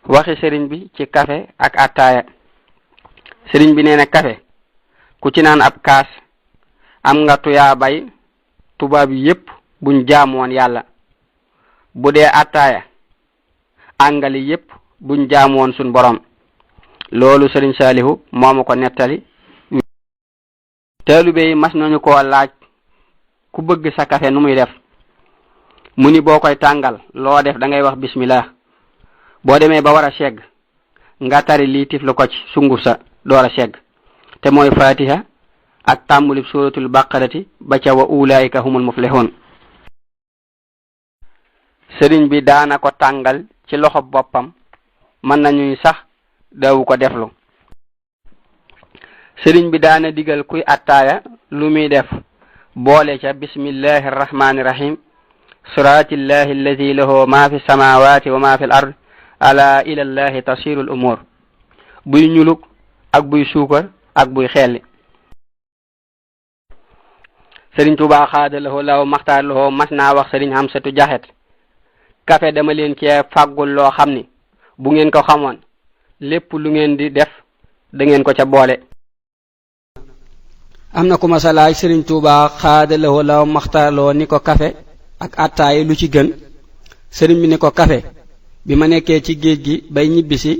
waxi sëriñ bi ci café ak attaaya. sëriñ bi nee na café ku ci naan ab kaas am nga tuyaa bay tubaab yépp buñ jaamoon yàlla. bu dee attaaya àngali yépp buñ jaamoon suñ borom. loolu sëriñ Saalihu moomu ko nettali. taalibe yi mas nañu ko laaj ku bëgg sa café nu muy def mu ni boo koy tàngal loo def da ngay wax bismillah. boo demee ba war a segg nga tari lii tiflu ko ci sunguf sa door a segg te mooy fatiha ak tàmbulib suratul baqarati ba ca wa ulaika humul muflihun. sëriñ bi daana ko tàngal ci loxo boppam mën nañuy sax dawu ko deflu. sëriñ bi daana digal kuy attaaya lu muy def boole ca bismillahi arrahmani irrahim suratillahi alladi lahu ma fi samawati wa ma fi l ard ala ila llahi tasiru l umur. buy ñulug ak buy suukar ak buy xelli. sëriñ Tuubaa xaada lahu law maxtaar lahu mas naa wax sëriñ Hamsatu Jaxate café dama leen cee fàggul loo xam ni bu ngeen ko xamoon lépp lu ngeen di def da ngeen ko ca boole. am na ku ma sa laaj sëriñ Tuubaa xaada lahu law maxtaar lahu ni ko café ak attaay lu ci gën. sëriñ bi ni ko café bi ma nekkee ci géej gi bay ñibbisi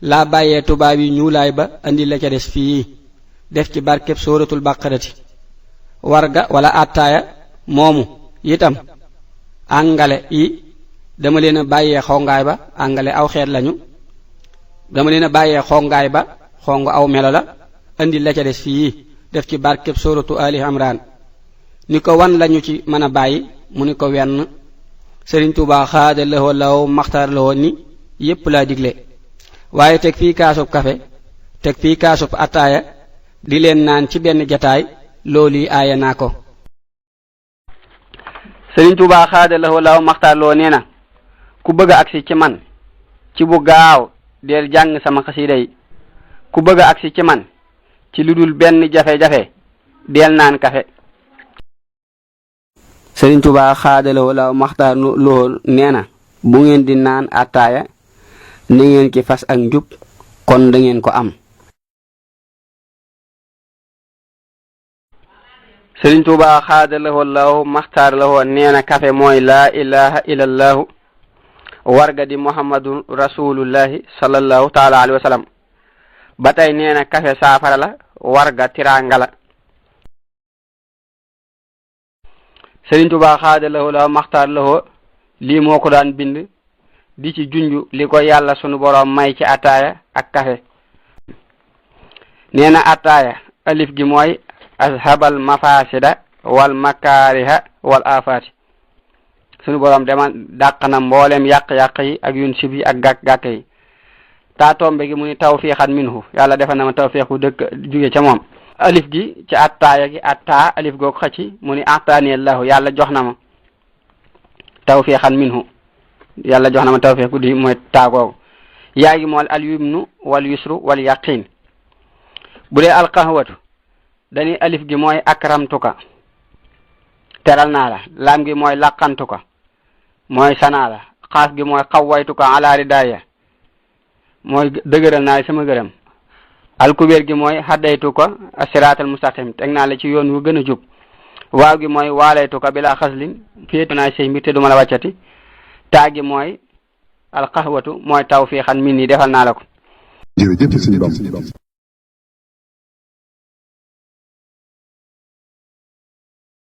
laa bàyyee tubaab yi ñuulaay ba andi la ca des fii def ci barkeb sóoratul baqarati. warga wala attaaya moomu itam àngale yi dama leen a bàyyee xongaay ba àngale aw xeet lañu dama leen a bàyyee xongaay ba xong aw melo la andi la ca des fii def ci barkeb sóoratu ali imran. ni ko wan lañu ci mën a bàyyi mu ni ko wenn. sëriñ Tuubaa xaada lahoo law maxtaar lahoo ni yépp laa digle waaye teg fii kaasub kafe teg fii kaasub attaaya di leen naan ci benn jataay loolu yi aaya naa ko. sëriñ Tuubaa xaada lahoo law maxtaar lahoo nee na ku bëgg a agsi ci man ci bu gaaw del jàng sama xasida yi. ku bëgg a agsi ci man ci lu dul benn jafe-jafe del naan kafe. sëriñ Tuubaa xaada lahoo law maxtaar lahoo nee na bu ngeen di naan attaaya ni ngeen ci fas ak njub kon da ngeen ko am. sëriñ Tuubaa xaada lahoo law maxtaar lahoo nee na kafe mooy laa ilaha illallahu warga di muhammadun rasulullahi sallallahu taala alayhi wa sallam. ba tey nee na kafe saafara la warga tiraanga la. sëriñ Tuubaa xaada lahoo law maxtaar lahoo lii moo ko daan bind di ci junju li ko yàlla sunu boroom may ci attaaya ak kafe. nee na attaaya alif gi mooy azhabal mafasida wal makaariha wal afaati. sunu boroom demal dàq na mboolem yàq-yàq yi ak yun sib yi ak gàkk-gàkk yi. taa tombe gi mu ni tawfiixan minhu yàlla defal na ma tawfiixu dëkk jóge ca moom. alif gi ci attaaya gi attaa alif goog xëcci mu ni ataani allahu yàlla jox na ma tawfiixan minhu yàlla jox na ma tawfiix guddi mooy taagoogu. yaa gi mool al yumnu wal yusru wal yaqin. bu dee alqahwatu dañuy alif gi mooy akramtuka teral naa la. laam gi mooy laqantuka mooy sanaa la. xaaf gi mooy xawwaytuka ala ridaaya mooy dëgëral naa la sama gërëm. alkubeer gi mooy haddaytuka asiraatal mustaqim teg naa la ci yoon wu gën a jub. waaw gi mooy waalaytuka bila xaslin féetu naa say mbir te duma la wàccati. taa gi mooy alqahwatu mooy tawfiixan min ni defal naa la ko.